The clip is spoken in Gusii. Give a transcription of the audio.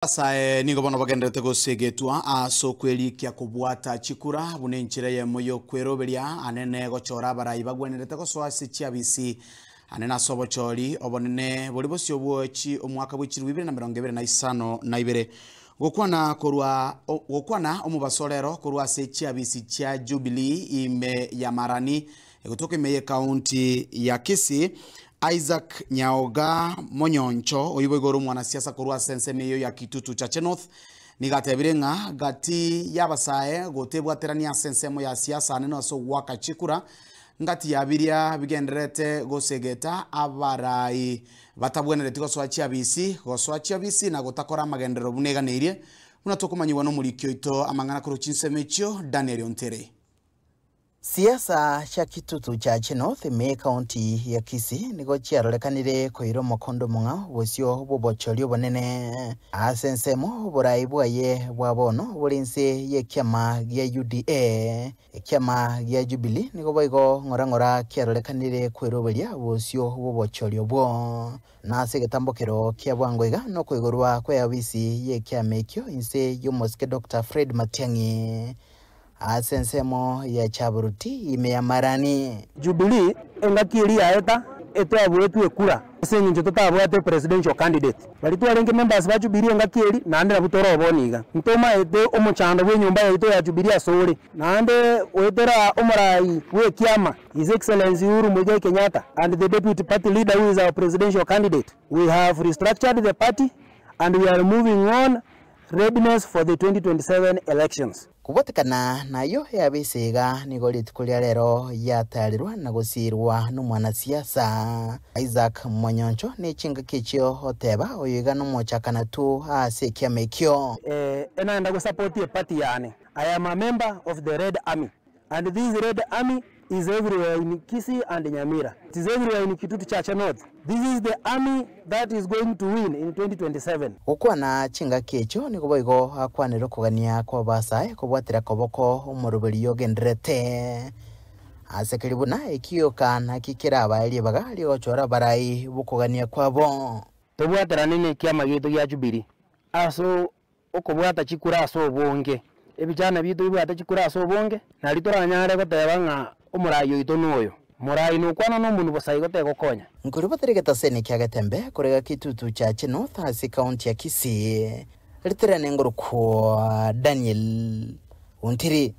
Abasae nigo bono bagendererete gosegetwa ase okwerikia kobwata chikura buna enchera eyemo y'okweroberia anene gochora abarai bagwenerete gosoa ase chiabisi anene ase obochori obonene boria bosio bwochi omwaka bwe chilifu ibere na emerongo ebere na isano na ibere. Gokwana korwa gokwana omobaso rero korwa ase chiabisi chia Jubilee ime ya Marani Egotoka ime y'Ekaunti ya Kisii, Isaac Nyaoga Monyoncho, oyio boigo ore omwanasiasa korwa ase ensemo eyio ya Kitutu Chache North, nigo atebire ng'a gati y'abasae gotebwaterania ase ensemo ya siasa anene ase ogoaka chikura, ngati ya biria bigendererete gosegeta abarai batabwenereti gosoa chiabisi, gosoa chiabisi na gotakora amagenderero buna eganeirie, buna tokomanyigwa nomoriki oito amang'ana korwa chinsemo echio, Daniel Ontere. Siasa chia Kitutu Chache North ime ekaunti ya Kisii nigo chiarorekanire koira omokondo omong'ao bosio bw'obochori obonene ase ensemo oborai bwaye bwa bono bore inse y'ekiama gia UDA. Ekiama gia Jubilee nigo boigo ng'ora ng'ora kiarorekanire kweroberia bosio bw'obochori obwo. Na ase egetambokero kia bwango iga nokoigorwa kw'eabisi y'ekiama ekio inse y'omosike Doctor Fred Matiang'i. Ase ensemo ya Chaburuti ime y'amarani. Jubilee engaki eria yaeta etwabuetwe ekura ase eng'encho totabwate presidential candidate. Baria twarenge members ba Jubilee engaki eria naende nabwo tore obono iga. Ntomaete omochando bw'enyomba yaito ya Jubilee ase ore naende goetera omorai bw'ekiama His Excellency Uhuru Muigai Kenyatta and the deputy party leader who is our presidential candidate. We have restructured the party and we are moving on Readiness for the 2027 elections. Kobwatekana nayio eabisi iga nigo rituko ria rero yatarirwa na gosiirwa nomwanasiasa Isaac Monyoncho ne chingaki echio oteba oyo iga nomochakana tu ase ekiama ekio. Naenda go support eparty yane, I am a member of the Red Army And this red army is everywhere in Kisii and Nyamira. It is everywhere in Kitutu Chache North. This is the army that is going to win in 2027. Gokwana chingaki echio nigo boigo akwanire okogania kw'abasae kobwatera koboko omoroberi ogendererete. Ase keria buna ekioka naki kerabae ribaga ri'ogochora abarai b'okogania kwabo. Tobwaterane nekiama giaito gia Jubilee ase okobwata chikura ase obonge, ebichana biaito bibwate chikura ase obonge, nario toranyare goteba ng'a omorai oito noyo. Morai nokwana nomonwe bosa igo tegokonya. Nkoribotera egetaseni kia Getembe korega Kitutu Chache North ase ekaunti ya Kisii, ritere nengorokwa Daniel Ontiri.